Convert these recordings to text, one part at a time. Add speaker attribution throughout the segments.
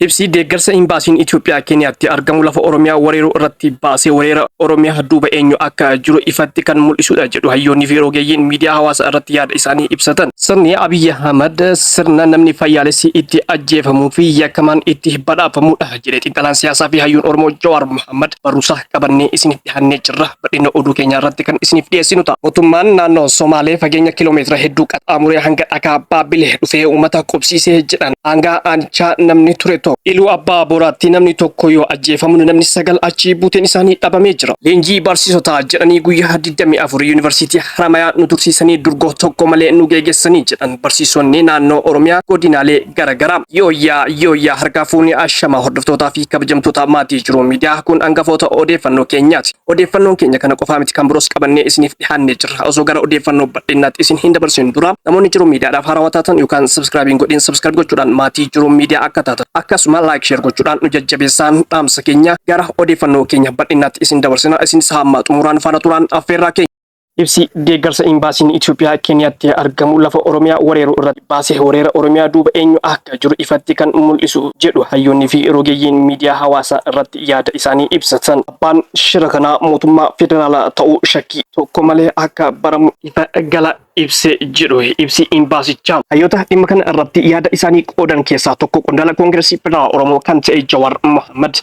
Speaker 1: Ibsi deeggarsa Imbaasiin Itoophiyaa Keeniyaatti argamu lafa Oromiyaa wareeruu irratti baasee wareera Oromiyaa duuba eenyu akka jiru ifatti kan mul'isudha jedhu hayyoonni fi rogeeyyiin miidiyaa hawaasaa irratti yaada isaanii ibsatan. Sirni Abiy Ahmad sirna namni fayyaalessi itti ajjeefamuu fi yakkamaan itti badhaafamudha jedhe xiinxalaan siyaasaa fi hayyuun Oromoo Jawaar Mohammad. Barruusaa qabannee isiniif dhiyaannee jirra. Bal'ina oduu keenyaa irratti kan isiniif dhiyeessinu ta'a. Mootummaan naannoo Somaalee fageenya kiiloomeetira hedduu qaxxaamuree hanga dhakaa Baabbilee dhufee uummata qubsiisee jedhan aangaa aanichaa namni ture tokko. Iluu Abbaa Booraatti namni tokko yoo ajjeefamu namni 9 achii buuteen isaanii dhabamee jira. Leenjii barsiisotaa jedhanii guyyaa 24 Yuunivarsiitii Haramayaa nu tursiisanii durgoo tokko malee nu geegessanii jedhan barsiisonni naannoo Oromiyaa godinaalee garagaraa. Yooyyaa yooyyaa harkaa fuunee ashamaa hordoftootaa fi kabajamtoota maatii Jiruu Miidiyaa kun hangafoota odeeffannoo keenyaati. Odeeffannoon keenya kana qofaa miti kan biroos qabannee isiniif dhihaannee jirra. Osoo gara odeeffannoo bal'innaatti isin hin dabarsin dura namoonni Jiruu Miidiyaadhaaf haarawaa taatan yookaan subscribe hin godhin subscribe gochuudhaan maatii Jiruu Miidiyaa akka taatan akkasuma like share gochuudhaan nu jajjabeessaan dhaamsa keenya gara odeeffannoo keenya bal'innaatti isin dabarsina. Isinis hamma xumuraan faana turaan affeerraa keenya. Ibsi deeggarsa Imbaasiin Itoophiyaa Keeniyaatti argamu lafa Oromiyaa wareeruu irratti baase wareera Oromiyaa duuba eenyu akka jiru ifatti kan mul'isu jedhu hayyoonni fi rogeeyyiin miidiyaa hawaasaa irratti yaada isaanii ibsatan. Abbaan shira kanaa mootummaa federaalaa ta'uu shakkii tokko malee akka baramu ifa gala ibse jedhu ibsi imbaasichaa. Hayyoota dhimma kana irratti yaada isaanii qoodan keessaa tokko qondaala Koongiresii Federaalaa Oromoo kan ta'e Jawaar Mohammad.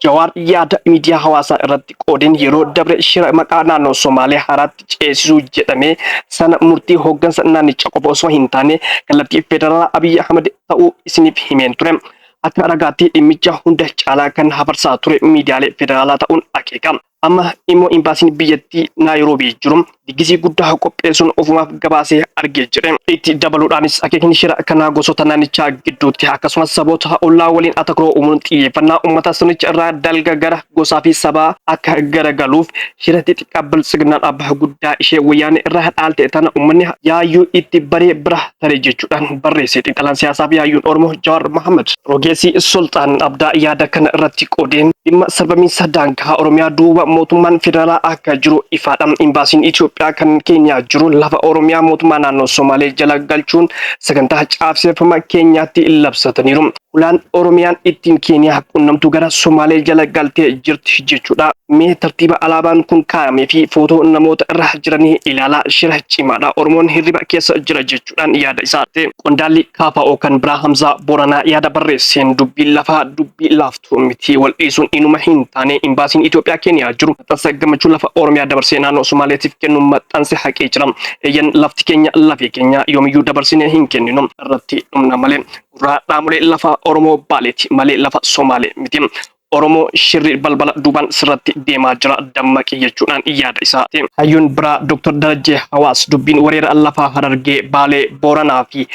Speaker 1: Jawaar yaada miidiyaa hawaasaa irratti qoodeen yeroo dabre shira maqaa naannoo Somaalee haaraatti ceesisuu jedhamee sana murtii hooggansa naannichaa qofa osoo hin taane kallattii federaalaa Abiy Ahmed ta'uu isiniif himeen ture. Akka ragaatti dhimmicha hunda caalaa kan hafarsaa ture miidiyaalee federaalaa ta'uun akeeka. Amma immoo imbaasiin biyyattii Naayiroobii jiru diggisii guddaa qopheessuun ofumaaf gabaasee argee jedhe. Itti dabaluudhaanis akeekni shira kanaa gosoota naannichaa gidduutti akkasumas saboota ollaa waliin atakroo uumuun xiyyeeffannaa uummata sirnicha irraa dalga gara gosaa fi sabaa akka garagaluuf shira xixiqqaa biltsiginnaan abbaa guddaa ishee wayyaanee irraa dhaalte tana uummanni yaayyuu itti baree bira tare jechuudhaan barreesse xiinxalaan siyaasaa fi hayyuun Oromoo Jawaar Mohammad. Rogeessi Sulxaan Abdaa yaada kana irratti qoodeen dhimma sarbamiinsa daangaa Oromiyaa duuba mootummaan federaalaa akka jiru ifaadha. Imbaasiin Itoophiyaa kan Keeniyaa jiru lafa Oromiyaa mootummaa naannoo Somaalee jala galchuun sagantaa caafseffama Keenyaatti labsataniiru. Hulaan Oromiyaan ittiin Keeniyaa qunnamtu gara Somaalee jala galtee jirti jechuudha. Mee tartiiba alaabaan kun kaa'amee fi footoo namoota irra jiranii ilaalaa shira cimaadha. Oromoon hirriba keessa jira jechuudhaan yaada isaa ta'e. Qondaalli KFO kan biraa Hamzaa Booranaa yaada barreesseen dubbiin lafaa dubbii laaftuu miti wal dhiisuun inuma hin taane imbaasiin Itoophiyaa Keeniyaa jiru maxxansa gammachuu lafa Oromiyaa dabarsee naannoo Somaaleetiif kennu maxxanse haqee jira. Eeyyan lafti keenya lafee keenya yoomiyyuu dabarsinee hin kenninu irratti dhumna malee gurraa dhaamolee lafa Oromoo Baaleeti malee lafa Somaalee miti. Oromoo shirri balbala duubaan sirratti deemaa jira dammaqi jechuudhaan yaada isaa. Hayyuun biraa Dr. Darajjee Hawaas dubbiin wareera lafaa Harargee, Baalee, Booranaa fi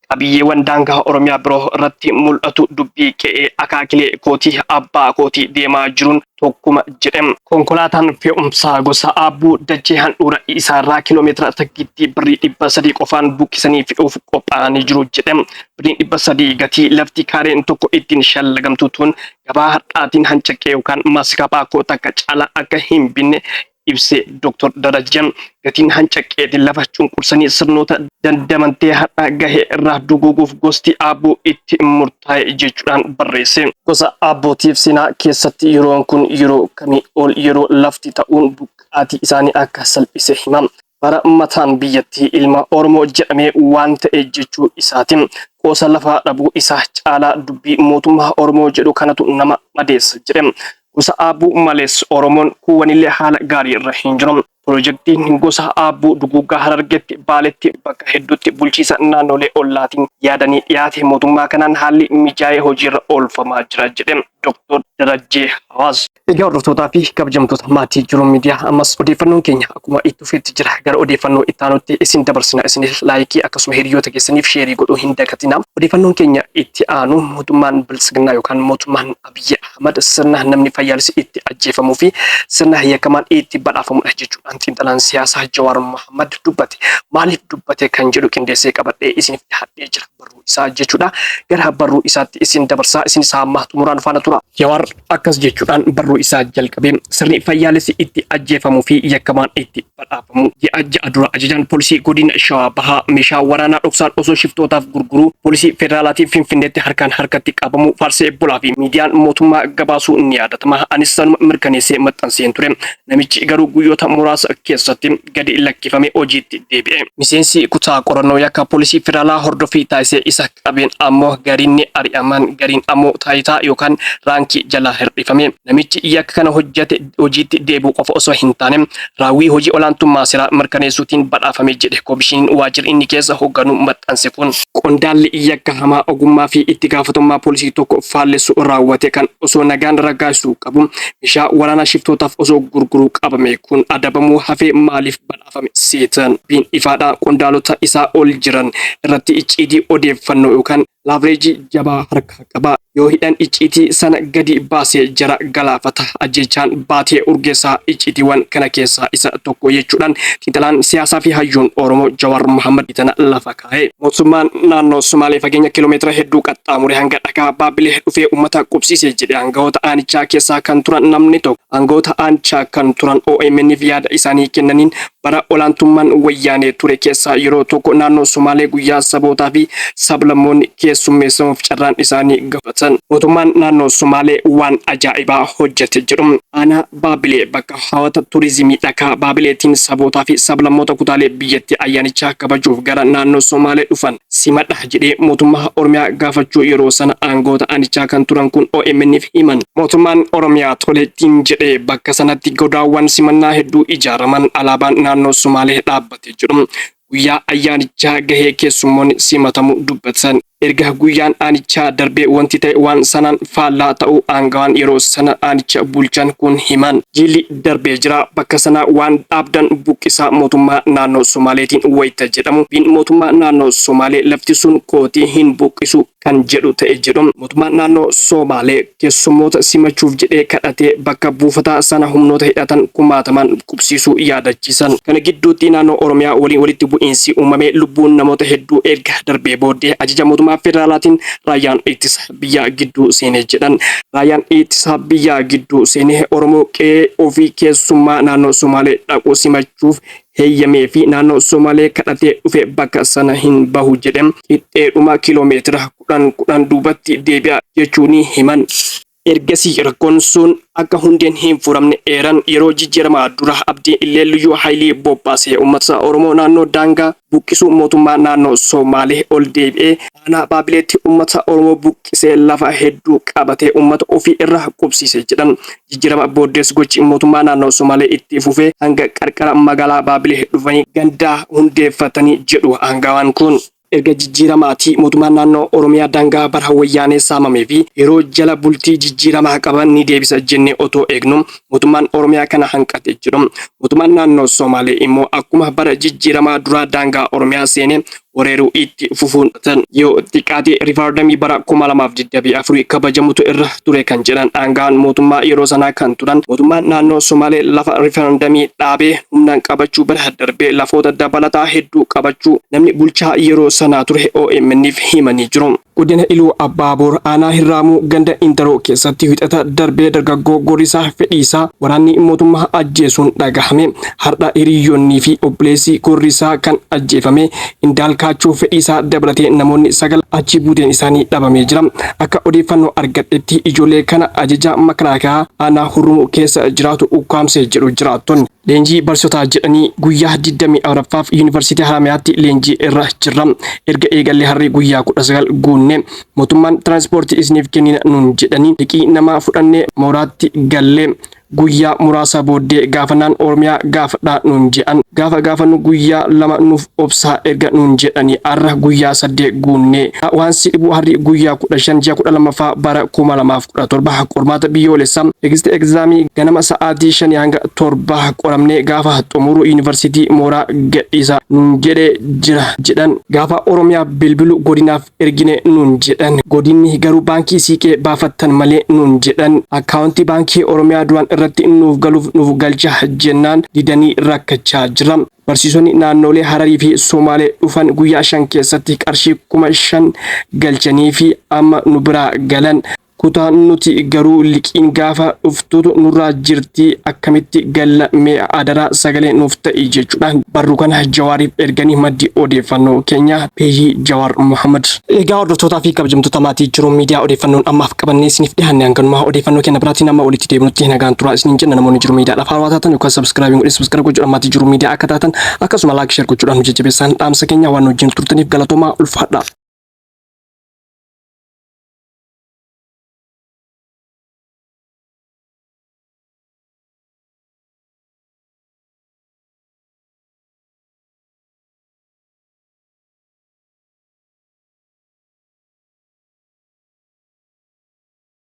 Speaker 1: qabiyyeewwan daangaa Oromiyaa biroo irratti mul'atu dubbii qe'ee akaakilee kootii abbaa kootii deemaa jiruun tokkuma jedhe. Konkolaataan fe'umsaa gosa Aabbuu dachee handhuura isaarraa kiiloomeetira takkittii birrii 300 qofaan buqqisanii fe'uuf qophaa'anii jiru jedhe. Birriin 300 gatii lafti kaareen tokko ittiin shallagamtu tun gabaa har'aatiin hancaqqee yookaan maasikaa baakoo takka caalaa akka hin binne ibse Dr. Darajjeen. Gatiin hancaqqeetiin lafa cunqursanii sirnoota dandamantee har'a gahe irraa duguuguuf gosti Aabbuu itti murtaa'e jechuudhaan barreesse. Gosa Aabbootiif seenaa keessatti yeroon kun yeroo kamii ol yeroo lafti ta'uun buqqaatii isaanii akka salphise hima. Bara mataan biyyattii ilma Oromoo jedhamee waan ta'e jechuu isaati. Qoosa lafaa dhabuu isaa caalaa dubbii mootummaa Oromoo jedhu kanatu nama madeessa jedhe. Gosa Aabbuu malees Oromoon kuuwanillee haala gaarii irra hin jiru. Pirojektiin gosa Aabbuu duguuggaa Harargetti, Baaletti bakka hedduutti bulchiisa naannolee ollaatiin yaadanii dhiyaate mootummaa kanaan haalli mijaa'ee hojiirra oolfamaa jira jedhe Dr. Darajjee Hawaas. Egaa hordoftootaa fi kabajamtoota maatii Jiruu Miidiyaa ammas odeeffannoon keenya akkuma itti fufetti jira. Gara odeeffannoo itti aanutti isin dabarsina. Isinis laayikii akkasuma hiriyoota keessaniif sheerii godhuu hin dagatina. Odeeffannoon keenya itti aanu mootummaan biltsiginnaa yookaan mootummaan Abiyyi Ahmad sirna namni fayyaalessi itti ajjeefamuu fi sirna yakkamaan itti badhaafamudha jechuudhaan xiinxalaan siyaasaa Jawaar Mohammad dubbate. Maaliif dubbate kan jedhu qindeessee qabadhee isiniif dhiyaadhee jira barruu isaa jechuudha. Gara barruu isaatti isin dabarsaa isinis hamma xumuraan faana tura. qaba. Jawaar akkas jechuudhaan barruu isaa jalqabe, Sirni fayyaalessi itti ajjeefamuu fi yakkamaan itti badhaafamu. Ji'a 6 dura ajajaan poolisii godina Shawaa Bahaa meeshaa waraanaa dhoksaan osoo shiftootaaf gurguruu poolisii federaalaatiin Finfinneetti harkaan harkatti qabamuu faarsee bulaa fi miidiyaan mootummaa gabaasuu ni yaadatama. Anis sanuma mirkaneessee maxxanseen ture. Namichi garuu guyyoota muraasa keessatti gadi lakkifamee hojiitti deebi'e. Miseensi kutaa qorannoo yakka poolisii federaalaa hordoffii taasisee isa qabeen ammoo gariin ni ari'aman, gariin ammoo taayitaa yookaan raankii jalaa hir'ifame. Namichi yakka kana hojjate hojiitti deebi'uu qofa osoo hin taane raawwii hojii olaantummaa seeraa mirkaneessuutiin badhaafame jedhe komishiniin waajjirri inni keessa hogganu maxxanse kun. Qondaalli yakka hamaa ogummaa fi itti gaafatamummaa poolisii tokko faallessu raawwate kan osoo nagaan raggaasisuu qabu meeshaa waraanaa shiftootaaf osoo gurguruu qabame kun adabamuu hafee maaliif badhaafame seetan? Dubbiin ifaadha, qondaalota isaa ol jiran irratti icciitii odeeffannoo yookaan laavreejii jabaa harkaa qaba. Yoo hidhan icciitii sana gadi baasee jara galaafata. Ajjeechaan Baatee Urgeessaa icciitiiwwan kana keessaa isa tokko jechuudhaan xiinxalaan siyaasaa fi hayyuun Oromoo Jawaar Mohaammad tana lafa kaa'e. Mootummaan naannoo Sumaalee fageenya kiiloomeetira hedduu qaxxaamuree hanga Dhakaa Baabbilee dhufee uummata qubsiise jedhe aangawoota aanichaa keessaa kan turan namni tokko. Aangawoota aanichaa kan turan OMN'f yaada isaanii kennaniin bara olaantummaan Wayyaanee ture keessa yeroo tokko naannoo Sumaalee guyyaa sabootaa fi sablammoonni keessummeessamuuf carraan isaanii gahuu Mootummaan naannoo Sumaalee waan ajaa'ibaa hojjete jedhu. Aanaa Baabbilee bakka hawata turizimii Dhakaa Baabileetiin sabootaa fi sablammoota kutaalee biyyattii ayyaanicha kabajuuf gara naannoo Somaalee dhufan simadha jedhee mootummaa Oromiyaa gaafachuu yeroo sana aangoota aanichaa kan turan kun OMN'f himan. Mootummaan Oromiyaa tole ittiin jedhee bakka sanatti godaawwan simannaa hedduu ijaaraman alaabaan naannoo Somaalee dhaabbate jedhu. Guyyaa ayyaanichaa gahee keessummoonni simatamuu dubbatan. Erga guyyaan aanichaa darbee wanti ta'e waan sanaan faallaa ta'uu aangawaan yeroo sana aanicha bulchan kun himan. Jilli darbee jira, bakka sanaa waan dhaabdan buqqisaa mootummaa naannoo Somaaleetiin wayita jedhamu, dubbiin mootummaa naannoo Somaalee lafti sun kooti hin buqqisu kan jedhu ta'e jedhu. Mootummaan naannoo Soomaalee keessummoota simachuuf jedhee kadhatee bakka buufataa sana humnoota hidhatan kumaatamaan qubsiisuu yaadachiisan. Kana gidduutti naannoo Oromiyaa waliin walitti bu'iinsi uumamee lubbuun namoota hedduu erga darbee booddee ajaja mootummaa federaalaatiin raayyaan ittisa biyyaa gidduu seenee jedhan. Raayyaan ittisa biyyaa gidduu seenee Oromoo qe'ee ofii keessummaa naannoo Somaalee dhaqu simachuuf heeyyamee fi naannoo Somaalee kadhatee dhufe bakka sana hin bahu jedhe qixxeedhuma kiiloomeetira 10, 10 duubatti deebi'a jechuun himan. Ergasii rakkoon sun akka hundeen hin furamne eeran. Yeroo jijjiiramaa dura Abdii Illee Liyyuu Hayilii bobbaasee uummata Oromoo naannoo daangaa buqqisuu mootummaa naannoo Somaalee ol deebi'ee aanaa Baabileetti uummata Oromoo buqqisee lafa hedduu qabatee uummata ofii irra qubsiise jedhan. Jijjiirama booddees gochi mootummaa naannoo Somaalee itti fufee hanga qarqara magaalaa Baabilee dhufanii ganda hundeeffatanii jedhu aangawaan kun. Erga jijjiiramaatii mootummaan naannoo Oromiyaa daangaa bara Wayyaanee saamamee fi yeroo jala bultii jijjiiramaa qaban ni deebisa jennee otoo eegnuu mootummaan Oromiyaa kana hanqate jedhu. Mootummaan naannoo Somaalee immoo akkuma bara jijjiiramaa duraa daangaa Oromiyaa seenee wereeruu itti fufuun yoo xiqqaate rifaardamii bara 2024 kabajamutu irra ture kan jedhan aanga'aan mootummaa yeroo sanaa kan turan mootummaan naannoo Somaalee lafa rifarandamii dhaabee humnaan qabachuu bira darbee lafoota dabalataa hedduu qabachuu namni bulchaa yeroo sanaa ture OMN'f himanii jiru. Godina Iluu Abbaa Boor aanaa Hirraamuu ganda Intaroo keessatti Wixata darbee dargaggoo Gorrisaa Fedhiisaa waraanni mootummaa ajjeesuun dhagahame. Har'a hiriyyoonnii fi obboleessi Gorrisaa kan ajjeefame Indaalkaachoo Fedhiisaa dabalatee namoonni 9 achi buuteen isaanii dhabamee jira. Akka odeeffannoo argadhetti ijoollee kana ajajaa makalaakaa aanaa Hurrumuu keessa jiraatu ukkaamse jedhu jiraattonni. Leenjii barsiisotaa jedhanii guyyaa 24ffaaf Yuunivarsiitii Haramayaatti leenjii irra jirra. Erga eegallee har'i guyyaa 19 guunne. Mootummaan tiraanspoortii isiniif kennina nuun jedhanii liqii namaa fudhannee mooraatti galle. Guyyaa muraasa booddee gaafannaan Oromiyaa gaafadhaa nuun je'an. Gaafa gaafannu guyyaa 2 nuuf obsaa erga nuun jedhanii har'a guyyaa 8 guunne. Waan si dhibu har'i guyyaa 15 ji'a 12ffaa bara 2017 qormaata biyyoolessaa exit exam ganama sa'aatii 5 hanga 7 qoramnee gaafa xumuru yuunivarsiitii mooraa gadhiisaa nuun jedhee jira jedhan. Gaafa Oromiyaaf bilbilu godinaaf ergine nuun jedhan. Godinni garuu baankii Siiqee baafattan malee nuun jedhan. Akkaawuntii baankii Oromiyaa duraan irratti nuuf galuuf nuuf galchaa jennaan didanii rakkachaa jirra. Barsiisonni naannoolee Hararii fi Somaalee dhufan guyyaa 5 keessatti qarshii 5000 galchaniifii amma nu biraa galan. Kutaa nuti garuu liqiin gaafa dhuftutu nurraa jirti akkamitti galla mee adaraa sagalee nuuf ta'i jechuudhaan barruu kana Jawaariif erganii maddi odeeffannoo keenya peejii Jawaar Mohammad. Egaa hordoftootaa fi kabajamtoota maatii Jiruu Miidiyaa odeeffannoon ammaaf qabannee isiniif dhiyaanne hanganumaa odeeffannoo keenya biraatiin amma walitti deebinutti nagaan turaa isiniin jenna namoonni Jiruu Miidiyaadhaaf haarawaa taatan yookaan subscribe godhin subscribe gochuudhaan maatii Jiruu Miidiyaa akka taatan akkasuma like share gochuudhaan nu jajjabeessaan dhaamsa keenya waan wajjin turtaniif galatoomaa ulfaadha.